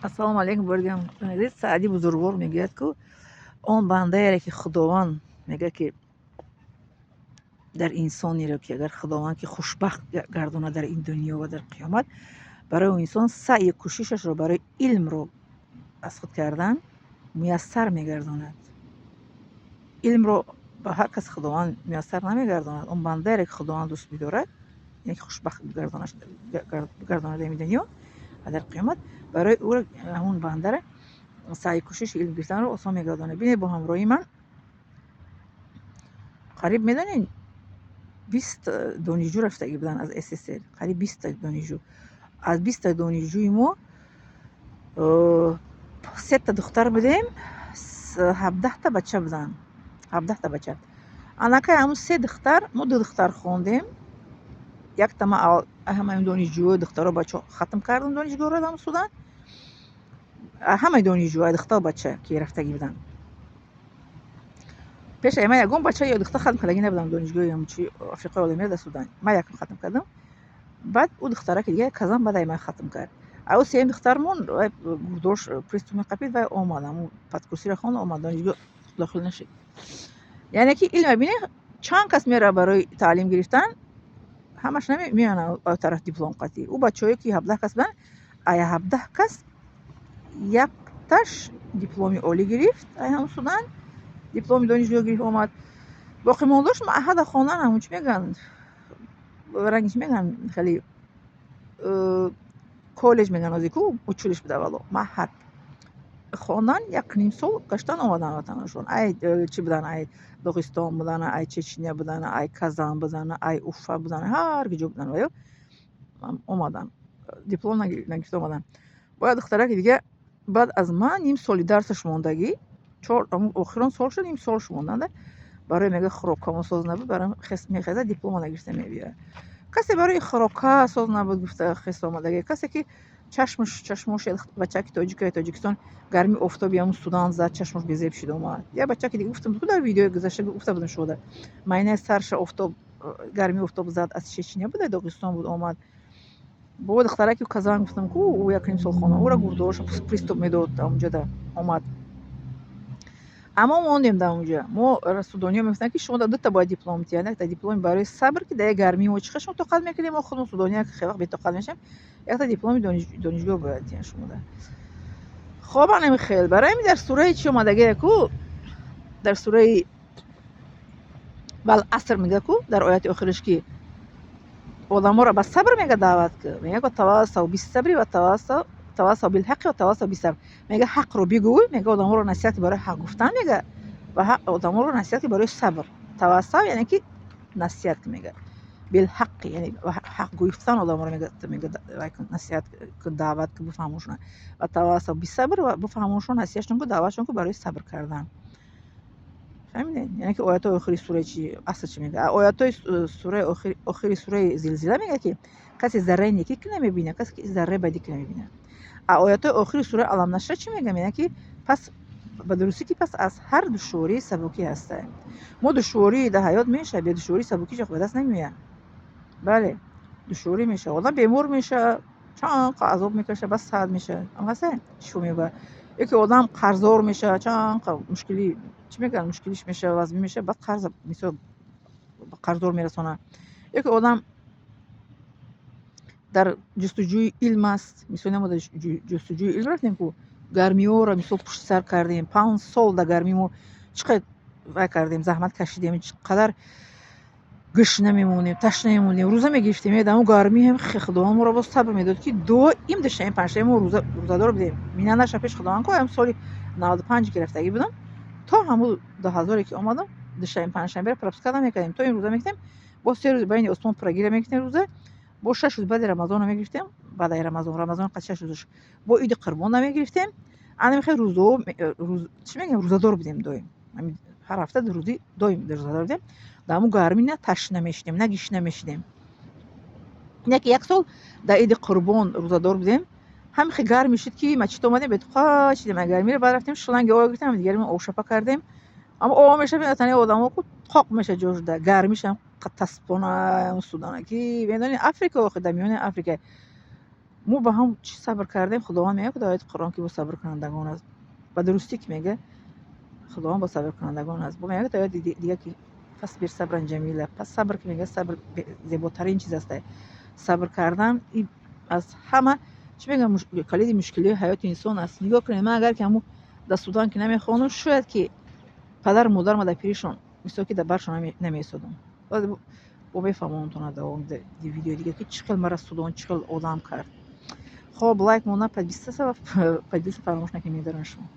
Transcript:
Ассалому алайкум, боригам. Саъди бузургвор мегӯяд, ку он бандаере, ки Худованд мегӯяд, ки дар инсонеро, ки агар Худованд ки хушбахт гардонад дар ин дунё ва дар қиёмат, барои он инсон саъю кӯшишашро барои илмро аз худ кардан муяссар мегардонад. Илмро ба ҳар кас Худованд муяссар намегардонад. Он бандаере, ки Худованд дӯст бидорад, яъне ки хушбахт гардонад дар ин дунё ва дар қиёмат, барои ӯ ҳамон бандара саъю кӯшиши илм гирифтанро осон мегардонад. Бинед, бо ҳамроҳии ман қариб, медонед, 20 донишҷӯ рафтагӣ буданд аз СССР, қариб 20-та донишҷӯ. Аз 20-та донишҷӯи мо сета духтар будем, 17-та бача буданд, 17-та бача. Аллакай ҳамун се духтар, мо ду духтар хондем. Якта ма ҳамаи донишҷӯҳои духтаро, бачаҳо хатм кардам донишгоҳро дар Судан. Ҳамаи донишҷӯҳои духтару бача, ки рафтагӣ буданд пеша ман, ягон бача ё духтар хатм кардагӣ набудам донишгоҳи чи Африқои Олимиро дар Судан. Ман якум хатм кардам, баъд ӯ духтараки дига казан баъд ай ман хатм кард. А ӯ сеюм духтармон гурдош приступ меқапид вай омад, ҳамун подкурсиро хонд, омад, донишгоҳ дохил нашид. Яъне ки илма бинед, чанд кас меравад барои таълим гирифтан, ҳамаш намеоянд тараф диплом қатӣ. Ӯ бачаҳое, ки 17 кас буданд, ай 17 кас якташ дипломи олӣ гирифт, ай ҳамун Судан дипломи донишгоҳ гирифт, омад. Боқимондааш маъҳада хондан, ҳамун чӣ мегӯянд, ранги чӣ мегӯянд, хеле коллеҷ мегӯянд ҳозир ку, училище буда аввало, маъҳад хондан, як ним сол гаштан, омадан ватанашон. Ай чӣ буданд, ай Доғистон буданд, ай Чечня буданд, ай Казан буданд, ай Уфа буданд, ҳар ки ҷо буданд ва ё омаданд, диплом нагирифта омаданд. Бояд духтараки дига баъд аз ман ним соли дарсаш мондагӣ, чор охирон сол шуд, ним солш монданда, барои мега хӯрокамо соз набуд, барои мехезад, диплома нагирифта мебиёяд. Касе барои хӯрока соз набуд гуфта хест омадагӣ, касе ки чашмаш, чашмош, бачаки тоҷикаи Тоҷикистон, гарми офтоби ҳамун Судан зад, чашмош безеб шуд, омад. Як бачаки дига, гуфтам дар видеои гузашта гуфта будам шуда, майнаи сарша офтоб, гарми офтоб зад, аз Чечня буда, Доғистон буд, омад. Бо духтараки казан гуфтам ку, ӯ як ним сол хона, ӯра гурдоша приступ медод, онҷода омад. Аммо мондем дар онҷа. Мо судониё мегуфтанд, ки шумо дута бояд диплом диҳанд: якта дипломи барои сабр, ки дар як гармии мо чӣ қадр шумо тоқат мекунем, мо худмон судония хеле вақт бетоқат мешавем, якта дипломи донишгоҳ бояд диҳанд шумода. Хоб, анами хел. Барои ҳамин дар сураи чӣ омадагия ку, дар сураи Вал аср мега ку дар ояти охириш, ки одаморо ба сабр мега даъват ку, мега тавассав биссабри ва тавассав билҳаққи ва тавассав бисабр. Мега ҳақро бигӯй, мега одаморо насиҳати барои ҳақ гуфтан, мега ва одаморо насиҳати барои сабр. Тавассав яъне ки насиҳат, мега билҳаққи, яъне ҳақ гуфтан одаморо мега насиҳат, даъват ку, бифаҳмоншон, ва тавассав бисабр, ва бифаҳмоншон, насиҳатшон ку, даъватшон ку барои сабр кардан. Фаҳмидед? Яъне ки оятҳои охири сураи чи, Аср чӣ мега? Оятҳои сураи охири сураи Зилзила мега, ки касе зарраи некӣ ки намебинад, касе ки зарраи бадӣ ки намебинад. А оятҳои охири сураи Аламнашра чӣ мега? Мега, ки пас ба дурустӣ, ки пас аз ҳар душворӣ сабукӣ ҳаста. Мо душворӣ дар ҳаёт мешавад, бе душворӣ сабукӣ ҳеҷ вақт ба даст намеояд. Бале, душворӣ мешавад, одам бемор мешавад, чанд қа азоб мекашад, баъд саҳат мешавад, ҳаста, шифо меёбад. Ёки одам қарздор мешавад, чанд қа мушкилӣ, чӣ мегӯянд, мушкилиш мешавад, вазмин мешавад, баъд қарз мисол қарздор мерасонад. Ёки одам дар ҷустуҷӯи илм аст, мисол мо дар ҷустуҷӯи илм рафтем ку, гармиҳоро мисол пушти сар кардем, 5 сол дар гармӣ мо чӣ қадр вай кардем, заҳмат кашидем, чӣ қадар гушна мемонем, ташна мемонем, рӯза мегирифтем. Дар он гармӣ ҳам Худованд моро боз сабр медод, ки доим душанбе, панҷшанбе мо рӯзадор будем. Мина наша пеш Худованд ку, ҳам соли 95 гирифтагӣ будам, то ҳамун 2000-е ки омадам, душанбе, панҷшанберо пропускать намекардем, то ин рӯза мегирифтем, боз 3 рӯз байни осмон пуррагира мегирифтем рӯза, бо 6 рӯз баъди Рамазонро мегирифтем, баъдаи Рамазон, Рамазон қад 6 рӯзаш, бо Иди Қурбонро мегирифтем. Ана хел рӯзо, чӣ мегӯям, рӯзадор будем доим, ҳар ҳафта рӯзи доим рӯзадор будем. Дар ҳамун гармӣ на ташна мешидем, на гишна мешидем. Яке як сол дар Иди Қурбон рӯзадор будем, ҳамин хел гарм мешуд, ки мачид омадем, бетоқат шидем аз гармиро, баъд рафтем шланги об гирифтем, ҳамдигаро обшапа кардем. Аммо об мешавад, танаи одамо ку тоқ мешавад ҷо шуда, гармишам таспона судана, ки медонед, Африка охи, дар миёни Африка. Мо ба ҳам чӣ сабр кардем. Худованд мегӯяд дар ояти Қуръон, ки бо сабркунандагон аст. Ба дурустӣ ки мега, Худованд бо сабркунандагон аст. Бо мегӯяд дар ояти дига, ки فاصبر صبرا جمیلا. Пас сабр ки мега, сабр зеботарин чиз аст. Сабр кардан аз ҳама, чӣ мегӯям, калиди мушкилиҳои ҳаёти инсон аст. Нигоҳ кунед, ман агар ки ҳамун дар Судан ки намехонам, шояд ки падару модарма дар пиришон мисол ки дар баршон намеистодам. Бо мефаҳмонам давоми видеои дига, ки чӣ хел мара Судан, чӣ хел одам кард. Хоб, лайк монда, подписаться фаромӯш накунед. Медорам шумо.